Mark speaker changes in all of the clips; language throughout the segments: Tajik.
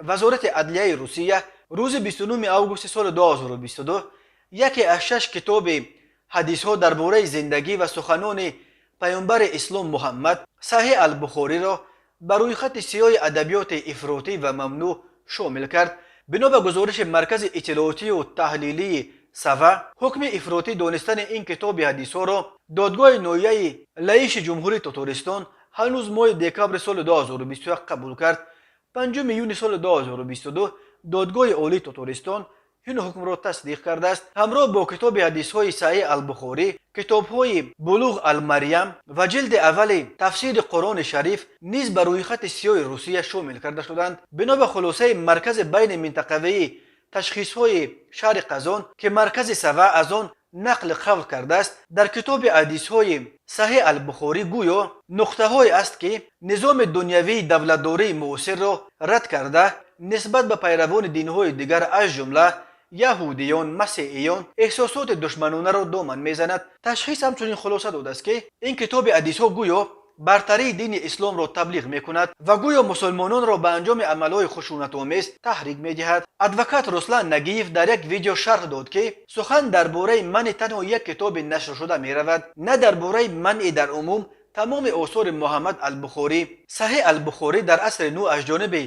Speaker 1: Вазорати адлияи Русия рӯзи 29 августи соли 2022 яке аз шаш китоби ҳадисҳо дар бораи зиндагӣ ва суханони паёмбари ислом Муҳаммад, Саҳеҳ Албухориро, ба рӯйхати сиёҳи адабиёти ифротӣ ва мамнӯъ шомил кард. Бино ба гузориши Маркази иттилоотию таҳлилии Сава, ҳукми ифротӣ донистани ин китоби ҳадисҳоро додгоҳи ноҳияи Лаиши Ҷумҳурии Тотористон ҳанӯз моҳи декабри соли 2021 қабул кард. 5 июни соли 2022 Додгоҳи Олии Тотористон ин ҳукмро тасдиқ кардааст. Ҳамроҳ бо китоби ҳадисҳои Саҳеҳ Албухорӣ, китобҳои Булуғ Алмарям ва ҷилди аввали тафсири Қуръони Шариф низ ба рӯйхати сиёҳи Русия шомил карда шуданд. Бино ба хулосаи Маркази байни минтақавии ташхисҳои шаҳри Қазон, ки Маркази Сава аз он нақли қавл кардааст, дар китоби ҳадисҳои Саҳеҳ Албухорӣ гӯё нуқтаҳое аст, ки низоми дунявии давлатдории муосирро рад карда, нисбат ба пайравони динҳои дигар, аз ҷумла яҳудиён, масеҳиён, эҳсосоти душманонаро доман мезанад. Ташхис ҳамчунин хулоса додааст, ки ин китоби ҳадисҳо гӯё бартарии дини исломро таблиғ мекунад ва гӯё мусулмононро ба анҷоми амалҳои хушунатомез таҳрик медиҳад. Адвокат Руслан Нагиев дар як видео шарҳ дод, ки сухан дар бораи манъи танҳо як китоби нашршуда меравад, на дар бораи манъи дар умум тамоми осори Муҳаммад Албухорӣ. Саҳеҳ Албухорӣ дар асри нӯ аз ҷониби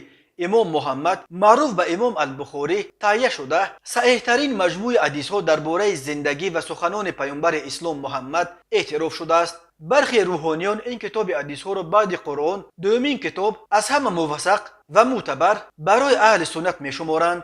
Speaker 1: имом Муҳаммад, маъруф ба имом Албухорӣ, таҳия шуда, саҳеҳтарин маҷмӯи ҳадисҳо дар бораи зиндагӣ ва суханони паёмбари ислом Муҳаммад эътироф шудааст. Бархе рӯҳониён ин китоби ҳадисҳоро баъди Қуръон дуюмин китоб аз ҳама мувассақ ва мӯътабар барои аҳли суннат мешуморанд.